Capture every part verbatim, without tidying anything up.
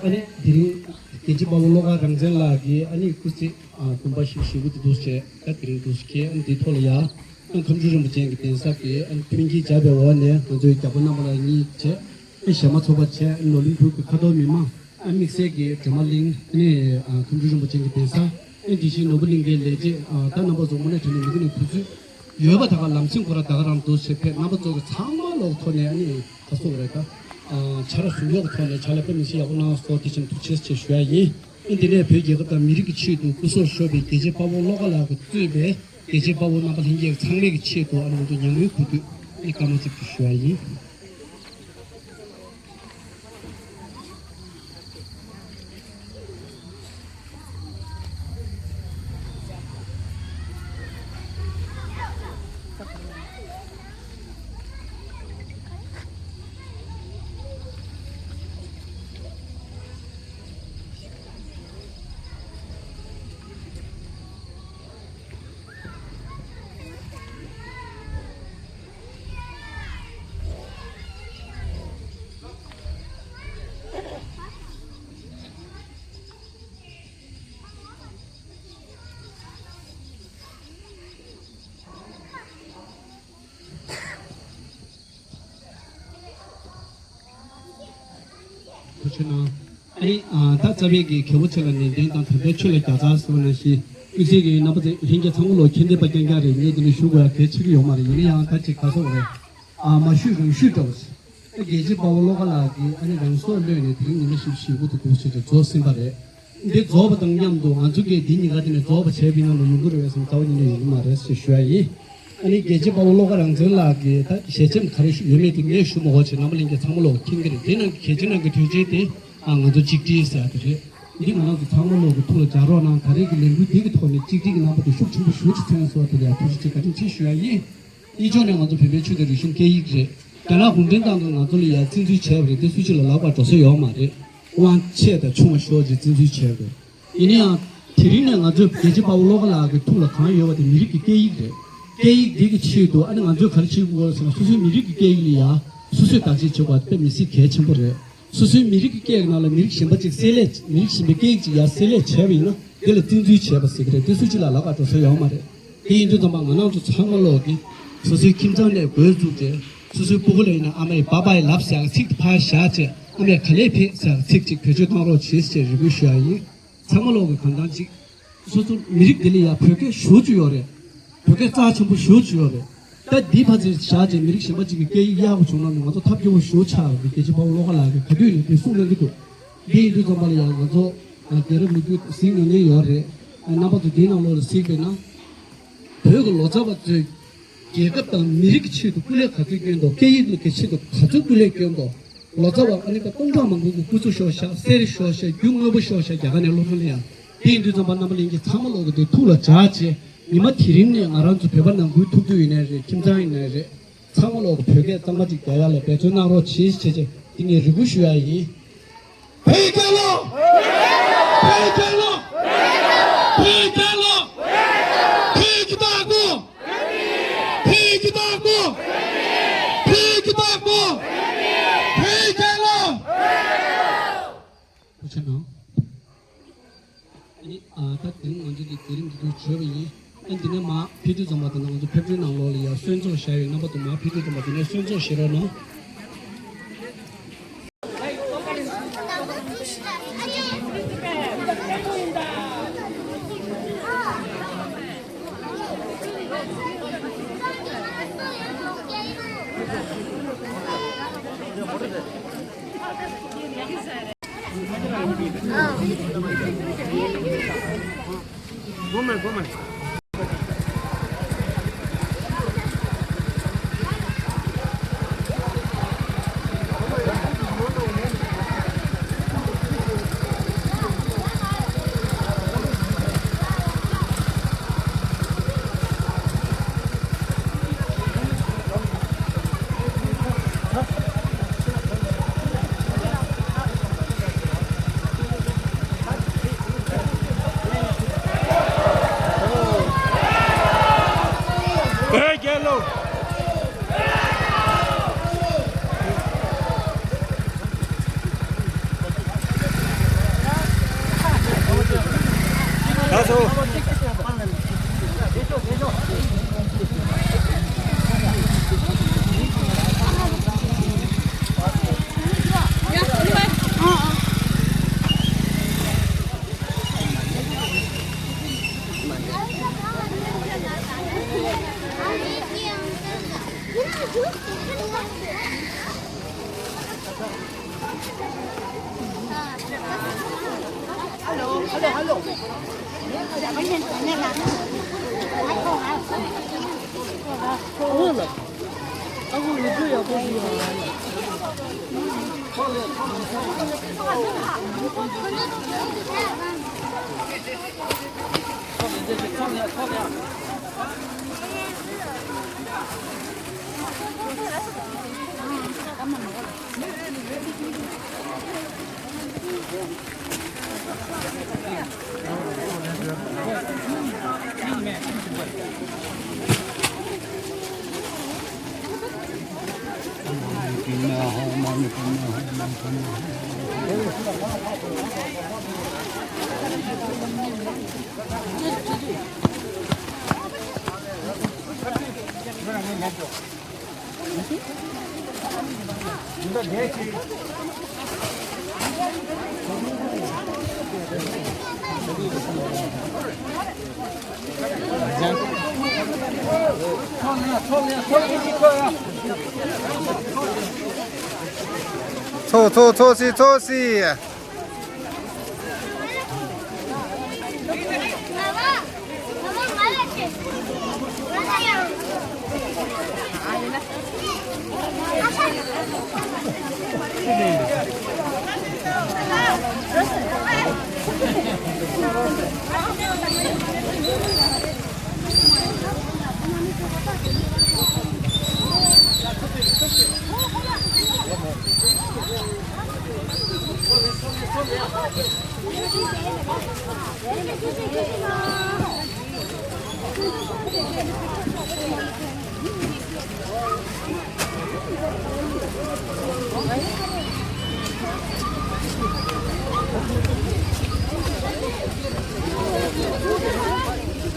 ཨ་ནི་དེ་རིང་རྒྱལ་གཅེས་དཔའ་བོ་བློ་དགའ་རང་བཙན་ལགས་ཀྱིས་ཨ་ནི་སྐུ་ཚེ་ཨ་དགོངས་པ་བཞེས་བཞེས་འབུལ་དེ་འདུག་བྱས། ད་དེ་རིང་འདུག་བྱས། ཨ་ནི་དེའི་ཐོག་ལ་ཡ་ཨ་ཁམས་སྤྲུལ་རིན་པོ་ཆེ་གི་གདན་ས་གི་ཨ་ནི་མཐུན་རྐྱེན་སྦྱར་བའི་འོག་ནས་ང་ཚོའི་རྒྱལ་པོ་རྣམ་པ་ལ་གཉིས་བྱས། ཨ་ནི་གཞས་མ་ཚོགས་པ་བྱས། ཨ་ནི་ནོར་གླིང་ཁུལ་གྱི་ཁ་ཐོར་མི་མང་། ཨ་དམིགས་བསལ་གྱི་སྒྲོལ་མ་གླིང་། ཨ་ནི་ཨ་ཁམས་སྤྲུལ་རིན་པོ་ཆེ་གི་གདན་ས། ཨ་ནི་དེ་བཞིན་ནོར་བུ་གླིང་གའི་ལས་བྱེད། ཨ་ད་རྣམ་པ་ཚོ་དངོས་གནས་དྲང་གནས་མི་དགེ་ནས་དུས་ཚོད་ཡོད་པ་དག་ལམ་སེང་ཁོ་ར་ད་ག་རང་འདུག་བྱས་ཕེབས། རྣམ་པ་ཚོ་གི་ཚང་མ་ལོག་ཐོག་ནས་ཨ་ནི་ཁ་སོག་རེད་ད། ཨ་ཆ་ར་ཟུང་འཇོག་གི་ཐོག་ནས་ཕྱག་ལས་དཔེ་མི་སྲིད་ཡག་པོ་གནང་སོང་། དེ་བཞིན་ཐུགས་རྗེ་ཆེ་ཞུ་ཡ་ཡིན། ཨ་ནི་དེ་ནས་བོད་རྒྱལ་ཁབ་དང་མི་རིགས་ཀྱི་ཆེད་དུ་སྐུ་སྲོག་ཤོར་བའི་རྒྱལ་གཅེས་དཔའ་བོ་བློ་དགའ་ལགས་ཀྱིས་གཙོས་པའི་རྒྱལ་གཅེས་དཔའ་བོ་རྣམ་པ་ལྷན་རྒྱས་ཚང་མའི་གི་ཆེད་དུ་ཨ་ནི་ང་ཚོ་ཉམས་མྱོང་གུས་འདུད་ཨ་ནི་སྐར་མ་གཅིག་ཏུ་ཞུ་ཡ་ཡིན། ཐུགས་རྗེ་གནང་། ཨ་ནི་ཨ་ད་རྩ་བའི་གི་མཁན་པོ་ཆེ་ལ་ནན་ཏན་དང་དམ་པའི་ཆོས་ལ་བརྒྱ་རྩ་ཟེར་བ་ནང་བཞིན། དམིགས་བསལ་གྱི་རྣམ་པ་ཚོ་ལྷན་རྒྱས་ཚང་མ་ལོ་མཁྱེན་ལྡན་པ་རྐྱང་རྐྱང་རེད། ངས་འདི་ནས་ཞུ་དགོས་ཡ་གལ་ཆེ་གི་ཡོད་མ་རེད། ཡིན་ན་ཡང་ད་ཅིག་ག་སོག་རེད། ཨ་མ་ཞུས་རང་ཞུས་འདྲ་བོ་ཞིག་ཨ་རྒྱལ་གཅེས་དཔའ་བོ་བློ་དགའ་ལགས་ཀྱིས་ཨ་ནི་རང་སྲོག་བློས་ནས་དེ་རིང་ཉི་མ་བཞི་བཅུ་ཞེ་དགུ་དེ་འདུག་བྱས་ཏེ་རྫོགས་ཟིན་པ་རེད། འདི་རྫོགས་པ་དང་མཉམ་དུ་ང་ཚོ་གིས་འདི་ཉིན་ཁ་དེ་ནས་རྫོགས་པ་བྱས་པ་ཡིན་ན་ལ་ཡོང་གི་རེད་བས་སམ། རྩ་བ་ཉིད་ནས་ཡོང་གི་མ་རེད་ཟེར་ཞུ་ཡ་ཡིན། ཨ་ནི་རྒྱལ་གཅེས་དཔའ་བོ་བློ་དགའ་རང་བཙན་ལགས་ཀྱིས་ད་ཞལ་ཆེམས་ག་རེ་ཞུ་ཡོད་མེད་དེ་ངས་ཞུ་མ་དགོས་བྱས། རྣམ་པ་ལྷན་རྒྱས་ཚང་མ་ལོག་མཁྱེན་གྱི་རེད། དེ་ནང་གི་གལ་ཆེ་ནང་གི་དོན་ཆེན་དེ་ཨ་ང་ཚོ་གཅིག་སྒྲིལ་ཟེར་ཡ་དེ་རེད། འདི་ང་རང་ཚོ་ཚང་མ་ལོག་གི་ཐུགས་ལ་འཇགས་རོགས་གནང་། ད་རེས་ཀྱི་ལས་འགུལ་འདི་གི་ཐོག་ནས་གཅིག་སྒྲིལ་གྱི་རྣམ་པ་དེ་ཤུགས་ཆེན་པོ་ཞེ་པོ་ཅིག་ཐོན་སོང་བ་དེ་ལ་ཡང་ཐུགས་རྗེ་ཆེ་བཀའ་དྲིན་ཆེ་ཞུ་ཡ་ཡིན། གཉིས་ཕྱོགས་ནས་ང་ཚོ་བོད་པའི་ཆོས་དང་རིག་གཞུང་སྐད་ཡིག་རེད། རྒྱ་ནག་གུང་ཁྲན་ཏང་གིས་ང་ཚོ་ལ་ཡ་བཙན་འཛུལ་བྱས་པ་རེད། དེ་སུ་གཅིག་ལ་ལབ་པར་འགྲོ་ས་ཡོད་མ་རེད། དབང་ཆེ་དང་ཆུང་བ་ཤོར་རྗེས་བཙན་འཛུལ་བྱས་པ་རེད། ཡིན་ན་ཡང་དེ་རིང་ནས་ང་ཚོས་རྒྱལ་གཅེས་དཔའ་བོ་བློ་དགའ་ལགས་ཀྱི་ཐུགས་ལ་གང་ཡོད་པ་དེ་མི་རིགས་ཀྱི་སྐད་ཡིག་རེད། སྐད་ཡིག་འདི་གི་ཆེད་དུ་ཨ་ནི་ང་ཚོས་ག་རེ་བྱེད་དགོས་ཟེར་ན། སོ་སོའི་མི་རིགས་ཀྱི་སྐད་ཡིག་ལ་ཡ་སོ་སོས་བདག་གཅེས་བྱེད་དགོས་པ་དཔེ་མི་སྲིད་གལ་ཆེན་པོ་རེད། སོ་སོའི་མི་རིགས་ཀྱི་སྐད་ཀྱི་ནང་ལ་མི་རིགས་གཞན་པ་ཅིག་བསྲེས་ལས། མི་རིགས་གཞན་པའི་སྐད་ཡིག་ཅིག་ཡར་བསྲེས་ལས་བྱས་པ་ཡིན་ན། དེ་ལ་བཙན་འཛུལ་བྱས་པ་ཟེར་གྱི་རེད། དེ་སུ་གཅིག་ལ་ལབ་པར་འགྲོ་ས་ཡོད་མ་རེད། དེ་ཡིན་དུས་ཙམ་པ་ང་རང་ཚོ་ཚང་མ་ལོག་གིས་སོ་སོའི་ཁྱིམ་ཚང་ནས་འགོ་བཙུགས་ཏེ། སོ་སོའི་སྤུ་གུ་ལ་ཡིན་ན་ཨ་མས་བྷ་བྷའི་ལབ་ཟེར་ཡག་ཚིག་དེ་ཕར་བཞག་བྱས། ཨ་མས་ག་ལེར་ཕེབས་ཟེར་ཡག་ཚིག་ཅིག་བེད་སྤྱོད་གཏོང་རོགས་བྱེད་ཟེར་རེ་སྐུལ་ཞུ་ཡ་ཡིན། ཚང་མ་ལོག་གིས་གང་ལྟར་ཅིག་སོ་སོ་མི་རིགས་འདི་ལ་ཡ་བོད་སྐད་ཞེ་པོ་ཅིག་ཡོད་རེད། བོད་སྐད་རྩ་ཆེན་པོ་ཞེ་པོ་ཅིག་ཡོད་རེད། ད་འདི་ཕར་ཚུར་བཞག་བྱས་མི་རིགས་གཞན་པ་ཅིག་གི་སྐད་ཡིག་གཡར་དགོས་བྱུང་ན་ནི་ང་ཚོ་ཐབས་སྐྱོ་པོ་ཞེ་པོ་ཆགས་ཡོད་རེད། རྒྱལ་གཅེས་དཔའ་བོ་བློ་དགའ་ལགས་ཀྱིས་ག་དུས་ནས་དེ་གསུངས་གནང་གི་འདུག་འདི་ཡིན་དུས་ཙམ་པ་ལ་ཡང་ང་ཚོ་རྒྱལ་རབས་ལོ་རྒྱུས་གཟིགས་མྱོང་མཁན་ཡོད་རེད། རྣམ་པ་ཚོ་འདིའི་ནང་ལོགས་ལ་གཟིགས་པས་ན། བོད་ཀྱི་ལོ་ཙཱ་བ་ཚོས་རྒྱལ་ཁབ་དང་མི་རིགས་ཀྱི་ཆེད་དུ་སྐུ་ལས་ག་ཚོད་བསྐྱོན་འདུག་སྐད་ཡིག་ཀྱི་ཆེད་དུ་ག་ཚོད་སྐུ་ལས་བསྐྱོན་འདུག་ལོ་ཙཱ་བ་ཨ་ནི་ད་སྟོང་ཕྲག་མང་པོ་གི་སྐུ་ཚེ་ཤོར་ཤག་གསེར་ཤོར་ཤག་རྒྱུ་དངོས་པོ་ཤོར་ཤག་རྒྱ་གར་ནས་སློབ་གྲྭ་ལ་ཡང་། དེ་ཡིན་དུས་ཙམ་པ་རྣམ་པ་ལྷན་རྒྱས་ཚང་མ་ལོག་གི་དེ་ཐུགས་ལ་འཇགས་བྱས། ཉི་མ་དེ་རིང་ནས་ང་རང་ཚོ་བོད་པ་ནང་ཁུལ་ཐུག་དུས་ཡིན་ནའི་རེད། ཁྱིམ་ཚང་ཡིན་ནའི་རེད། ཚང་མ་ལོག་གི་བོད་སྐད་གཙང་མ་ཅིག་རྒྱག་ཡ་ལ་འབད་བརྩོན་གནང་རོགས་བྱེད་ཅེས་བྱས་དེ་ངས་རེ་སྐུལ་ཞུ་ཡ་ཡིན། བོད་རྒྱལ་ལོ། བོད་རྒྱལ་ལོ། བོད་རྒྱལ་ལོ། བོད་རྒྱལ་ལོ། བོད་ཀྱི་བདག་པོ། བོད་ཀྱི་བདག་པོ། བོད་ཀྱི་བདག་པོ། བོད་རྒྱལ་ལོ། ཐུགས་རྗེ་གནང་། ཨ་ནི་ཨ་ད་དེ་རིང་ང་ཚོ་གི་དེ་རིང་འདི་ཚོ་བྱོས་པ་ཡིན། ཨ་འདི་ནས་མ་ཕེབས་དུས་ཙམ་པ་དང་ང་ཚོ་ཕེབས་འཕྲལ་ནང་ལོགས་ལ་ཡ་གསོལ་ཚོགས་བཞག་ཡོད། རྣམ་པ་ཚོ་མ་ཕེབས་དུས་ཙམ་པ་དེ་ནས་གསོལ་ཚོགས་བཞེས་རོགས་གནང་། བོད་རྒྱལ་ལོ། ལགས་སོ། ཚོགས་ཚོགས་ཚོགས་སི་ཚོགས་སི།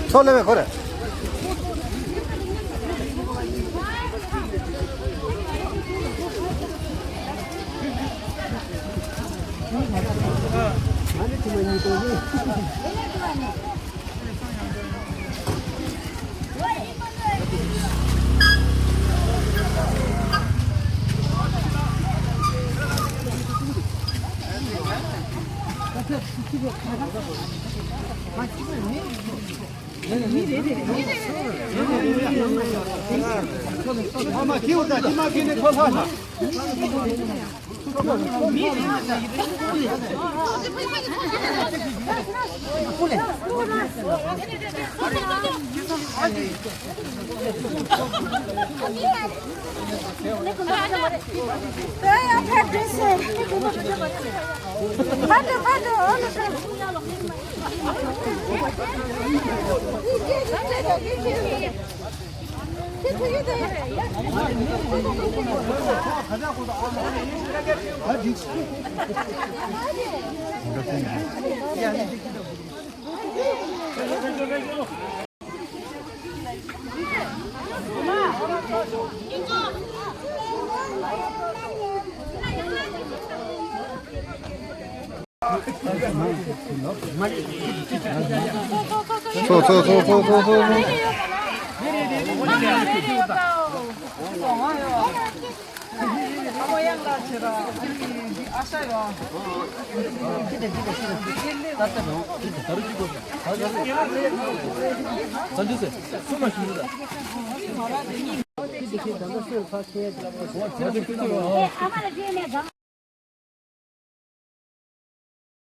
ཚོགས་ལས་བའི་ཁོ་རེ།